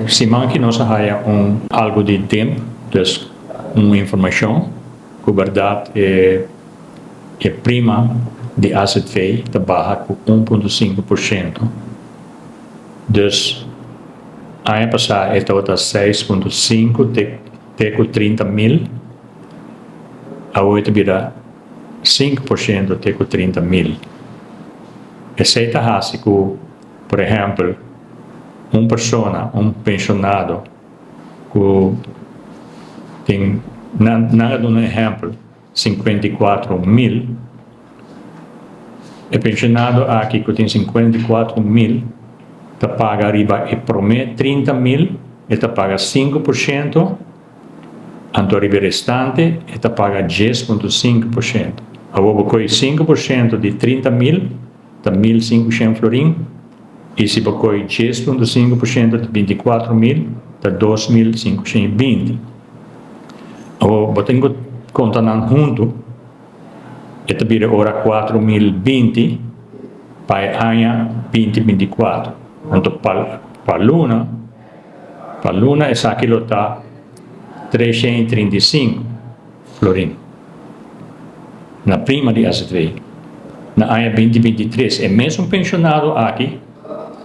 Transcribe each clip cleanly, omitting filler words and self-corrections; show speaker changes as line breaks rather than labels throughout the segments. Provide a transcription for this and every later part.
Siman aki nos a haya un algo di DIMP, dus un informacion cu berdad e e prima di azv ta baha cu 1.5%. Dus aña pasa e tabata 6.5 te te cu 30 mil, awo e ta bira 5% te cu 30 mil. Esey ta haci cu, por ehempel, un persona, un pensionado cu tin, nan nan a duna un ehempel, 54 mil, e pensionado aki cu tin 54 mil ta paga riba e prome 30 mil, e ta paga 5%, anto riba e restante e ta paga 10.5%. Awor bo coy 5% di 30 mil, ta 1500 florin, y si bo coy 10.5% di 24 mil, ta 2520. Awor bo tin cu conta nan hunto, e ta bira ora 4020 pa e aña 2024. Anto pa luna, pa luna esaki lo ta 335 florin na prima di azv. Na aña 2023, e mesun pensionado aki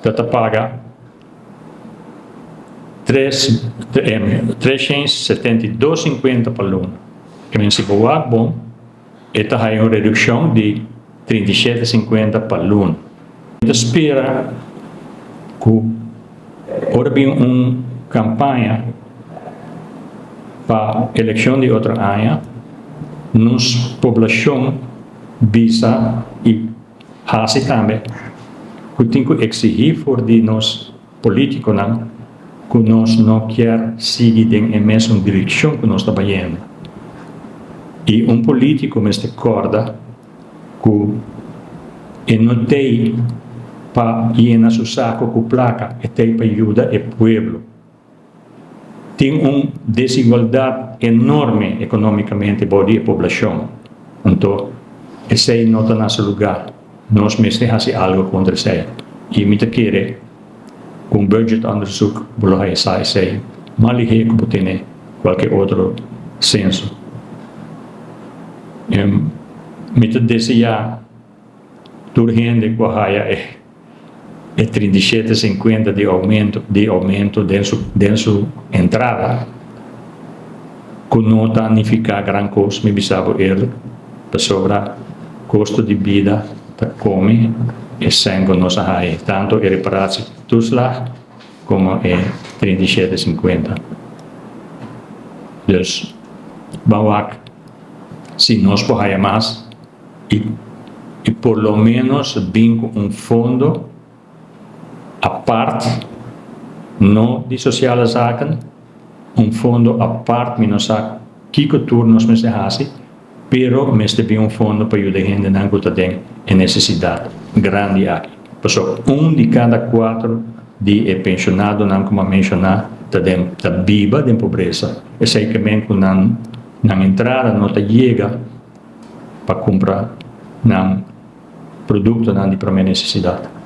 ta paga 372,50 pa luna. Kiermen, si bo wak bon, e ta haya un reduccion di 37,50 pa luna. Ta spera cu ora bin un campaña pa eleccion di otro aña, nos poblacion bisa y haci tambe cu tin cu exigi for di nos politiconan cu nos no kier sigui den e mesun direccion cu nos ta bayendo. Y un politico mester corda cu e no t'ey pa yena su saco cu placa, e t'ey pa yuda e pueblo. Tin un desigualdad enorme economicamente bou di e poblacion. Anto, esey no ta na su lugar. Nos mester haci algo contra esey. Y mi ta kere cu un budgetonderzoek bo lo haya sa esey mas lihe cu bo tene cualke otro censo. Mi ta desea tur hende cu a haya e 37,50 di aumento den su entrada, cu no ta nifica gran cos, mi bisa bo eerlijk, pasobra costo di bida ta come e cen cu nos a haya, tanto e reparatietoeslag como e 37,50. Dus, ban wak si nos por haya mas y por lo menos bin cu un fondo apart, no di sociale zaken, un fondo apart, mi no sa kico tur nos mester haci, pero mester bin un fondo pa yuda hendenan cu ta den e necesidad grandi aki. Pasobra un di cada cuatro di e pensionadonan, como a menciona, ta biba den pobresa. Esey kiermen cu nan entrada no ta yega pa cumpra nan productonan di prome necesidad.